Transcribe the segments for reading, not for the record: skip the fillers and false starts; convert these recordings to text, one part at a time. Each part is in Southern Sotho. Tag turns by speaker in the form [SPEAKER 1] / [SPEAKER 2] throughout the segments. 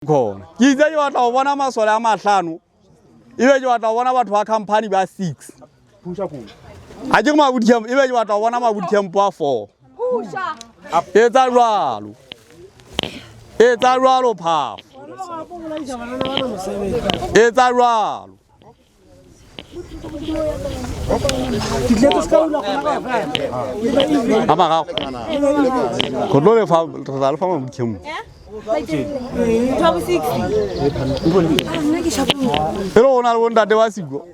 [SPEAKER 1] Khona ke itse ke batla go bona masole a mahlano, ebe ke batla go bona batho ba company ba 6. A ke re ma boot camp, ebe ke batla go bona ma boot camp a 4. Etsa jwalo, etsa jwalo phafo, etsa jwalo. A magago go tlo lefa, re tla lefa maboot camp e le go na le bontate ba siko.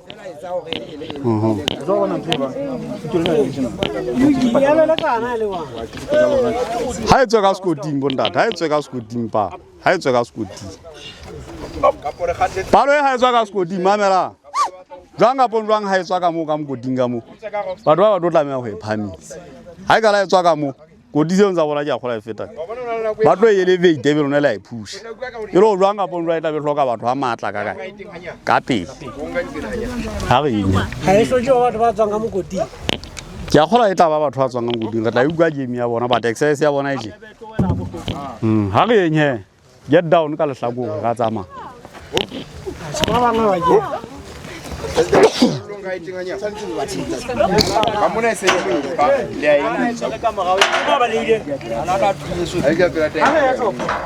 [SPEAKER 1] Ha e tswe ka sekoting bontate, ha e tswe ka sekoting pa, ha e tswe ka sekoting palo e, ha e tswa ka sekoting, mamela jwang kapo jwang, ha e tswa ka moo ka mokoting ka moo, batho ba ba tlo tlameha go e phamisa. Ha e kala e tswa ka moo koti tseo tsa bona ke a kgola e feta, ba tlo e elevate ebe lona le a e pusha e le go jwang kapo jwang, e tlabe hloka batho ba matla ka kae ka pele ha re eng.
[SPEAKER 2] Ha e hloke batho ba tswang ka mokoting.
[SPEAKER 1] Ke a kgola e tla ba batho ba tswang ka mokoting, re tla e utlwa game ya bona, but exercise ya bona e je. Ha re eng he, get down ka lehlakore ra tsamaya.
[SPEAKER 2] Ba bangwe ba ke
[SPEAKER 1] E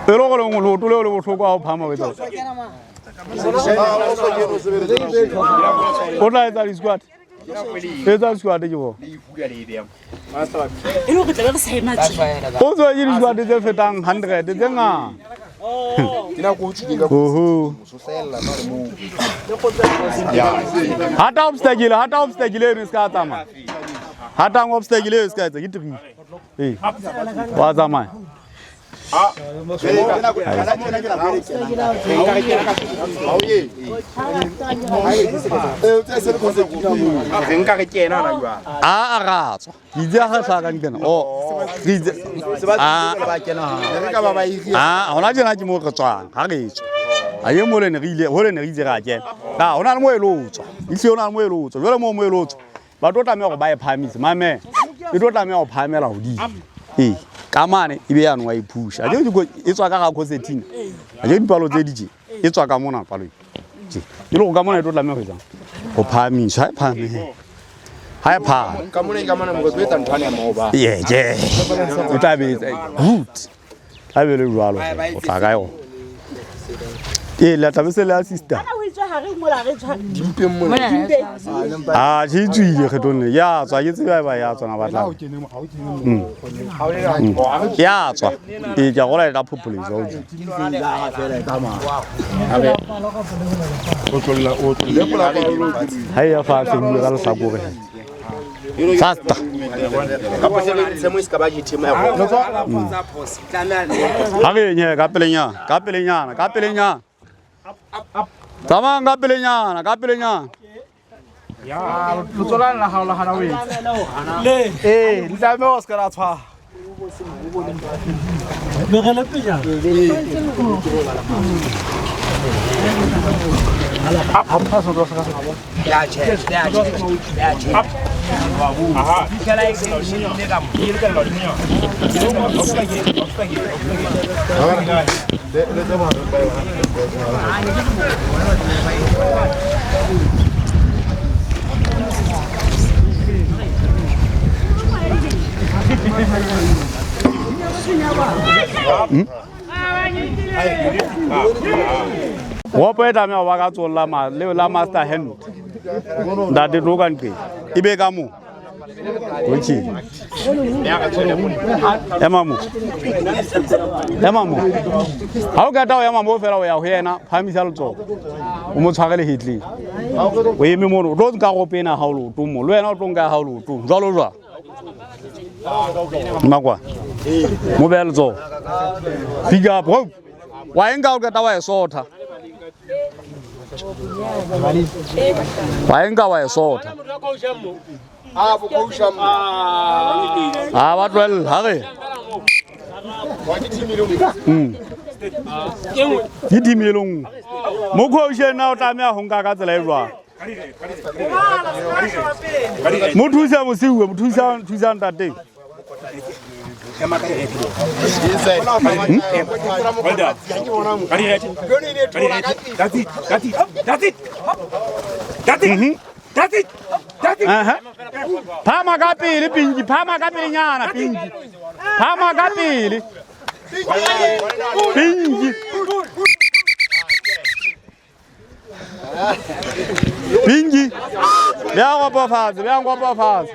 [SPEAKER 1] le gore lengwe leoto leo le botlhoko ga o phama o etsa, o tla etsa di-squat, etsa di-squat ke bona.
[SPEAKER 3] E le gore tlabe re sa ema tje.
[SPEAKER 1] O tswe ke di-squat tse fetang 100 tse ngata. Oho. Hata obstacle, hata obstacle eno e se ka tsamaya. Hatang obstacle eo e se ka etsa ke three. Ee. Wa tsamaya.
[SPEAKER 4] Nka re kena hona jwale.
[SPEAKER 1] A a ra tswa. Ke itse ga tlhaka nkena. Oh. Re itse. A a hona tjena ke mo re tswang. Ha re tswa. A ye mo le ne re ile, ho le ne re itse ra kena. Ka hona le mo e lo tswa. Ihle hona le mo e lo tswa. Jwale mo mo e lo tswa. Ba tlo tlameha hore ba e phahamise. Mame. E tlo tlameha ho phahamela hodimo. Ee. Ka mane e be yano wa e pusha. A ke e tswa ka ga concertina. A ke dipalo tse di tje. E tswa ka mona palo e. Tje. E le go ka mona e tlo tlameha ho etsang? Ho phahamiswa. Ha e phahame he. Ha e phahame.
[SPEAKER 4] Ka mona, ka mona mo re etsa nthwane ya maoba.
[SPEAKER 1] Yeah, yeah. E tla be etsa good. Tla be le jwalo. O tla ka yona. Ee, le tla be se le assista. Ah, ke tswile kgetlong le. Ya tswa ke tseba ba ya tswa na batla. Ya tswa. Ee, ke a gola e tla phopholetsa o tje. Ha e ya fatshe bua ka lehlakore. Faster. Ha re nye ka pelenyana, ka pelenyana, ka pelenyana. Tsamayang ka pelenyana, ka pelenyana.
[SPEAKER 5] Letsolang la gago la gana o etsa ee, le tlameha go se ka la tshwara.
[SPEAKER 2] Begele pejana.
[SPEAKER 1] Ropo e tlameha ho ba ka tsolla leo la master hand. Ntate tlo ka nqeng. E be ka mo. Okay. Ema mo. Ema mo. Ha o qeta ho ema mo fela o ya ho yena, phahamisa letsoho. O mo tshware lehetleng. O eme mono, o tlo nka ropo ena ha o leotong mo. Le wena o tlo nka ha o leotong. Jwalo jwalo. Makwa. Mo beha letsoho. Pick up rope. Wa e nka o qeta wa e sotha. Wa e nka wa e sotha. A ba tlohella ha re. Ke team e le nngwe. Mo coach ena o tlameha ho nka ka tsela e jwang? Mo thusa mosiuwe, mo thusa, thusa ntate. Phama ka pele Pinki, phama ka pele nyana Pinki. Phama ka pele. Pinki. Pinki. Beya ngopo fatshe, beya ngopo fatshe.